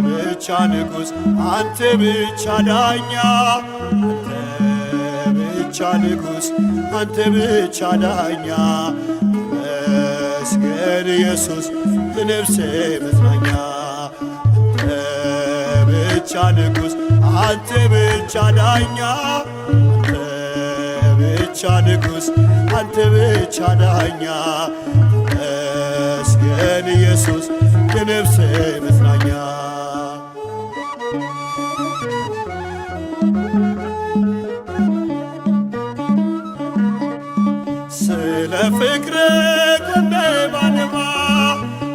ብቻ ንጉሥ፣ አንተ ብቻ ዳኛ፣ አንተ ብቻ ንጉሥ፣ አንተ ብቻ ዳኛ። ተመስገን ኢየሱስ የነፍሴ መጽናኛ። አንተ ብቻ ንጉሥ፣ አንተ ብቻ ዳኛ፣ አንተ ብቻ ንጉሥ፣ አንተ ብቻ ዳኛ። ተመስገን ኢየሱስ የነፍሴ መጽናኛ። ስለ ፍቅር ቆሜ ባነባ፣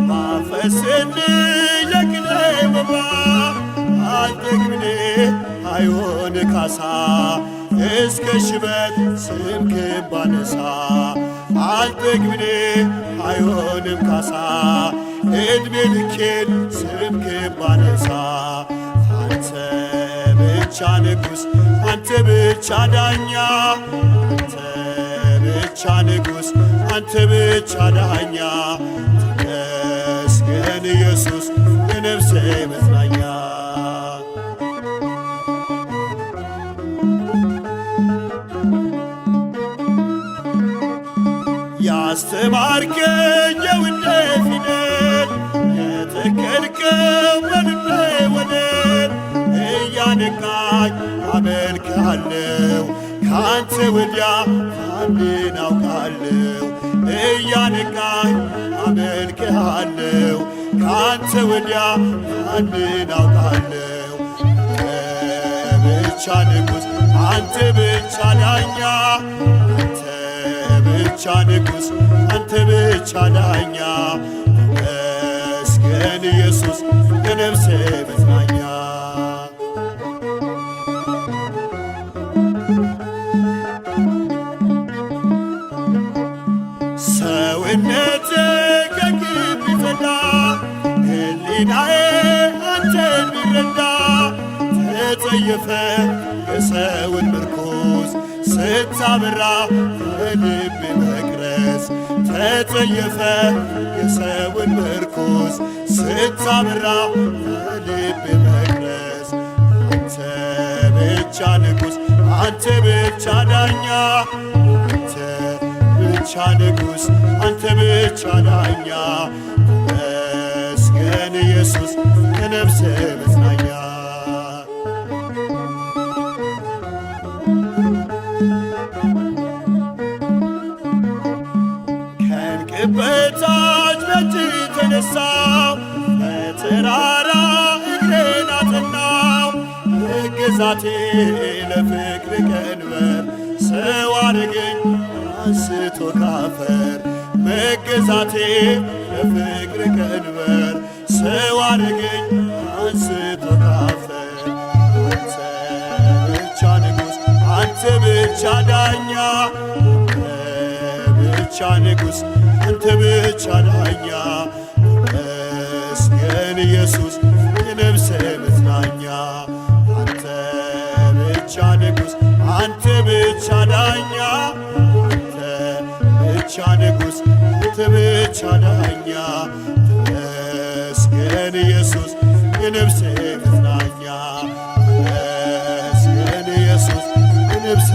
ባፈስል የቅኔ ወባ፣ አልጠግብኔ አይሆን ካሳ፣ እስከ ሽበት ስምህን ባነሳ። አልጠግብኔ አይሆንም ካሳ፣ ዕድሜ ልኬን ስምህን ባነሳ። አንተ ብቻ ንጉሥ፣ አንተ ብቻ ዳኛ፣ አንተ ብቻ ንጉሥ፣ አንተ ብቻ ዳኛ። ተመስገን ኢየሱስ የነፍሴ መጽናኛ። ያስተማርከኝ የውዴ ፊደል፣ የተከልከው በልቤ ወደል፣ እያነቃኝ አመልክሃለው፣ ካንተ ወዲያ ማንን አውቃለው? እያነቃኝ አመልክሃለው፣ ካንተ ወዲያ ማንን አውቃለው? አንተ ብቻ ንጉሥ፣ አንተ ብቻ ዳኛ፣ አንተ ብቻ ንጉሥ፣ አንተ ብቻ ዳኛ። ተመስገን ኢየሱስ የነፍሴ መጽናኛ። ሰውነቴ ከግብ ቢፈላ፣ ሕሊናዬ አንተን ቢረዳ፣ ተጸየፈ የሰውን ምርኩዝ፣ ስታበራ የልቤ መቅረዝ። ተጸየፈ የሰውን ምርኩዝ፣ ስታበራ የልቤ መቅረዝ። አንተ ብቻ ንጉሥ፣ አንተ ብቻ ዳኛ፣ አንተ ብቻ ንጉሥ፣ አንተ ብቻ ዳኛ። ተመስገን ኢየሱስ የነፍሴ መጽናኛ። ከእንቅብ በታች በእጅ ተነሳው፣ በተራራ እግሬን አጸናው። መገዛቴ ለፍቅር ቀንበር፣ ሰው አረገኝ አንስቶ ካፈር። መገዛቴ ለፍቅር ቀንበር፣ ሰው አረገኝ አንስቶ ካፈር። አንተ ብቻ ንጉሥ፣ አንተ ብቻ ዳኛ፣ አንተ ብቻ ንጉሥ፣ አንተ ብቻ ዳኛ። ተመስገን ኢየሱስ የነፍሴ መጽናኛ። አንተ ብቻ ንጉሥ፣ አንተ ብቻ ዳኛ፣ አንተ ብቻ ንጉሥ፣ አንተ ብቻ ዳኛ። ተመስገን ኢየሱስ የነፍሴ መጽናኛ። ተመስገን ኢየሱስ የነፍሴ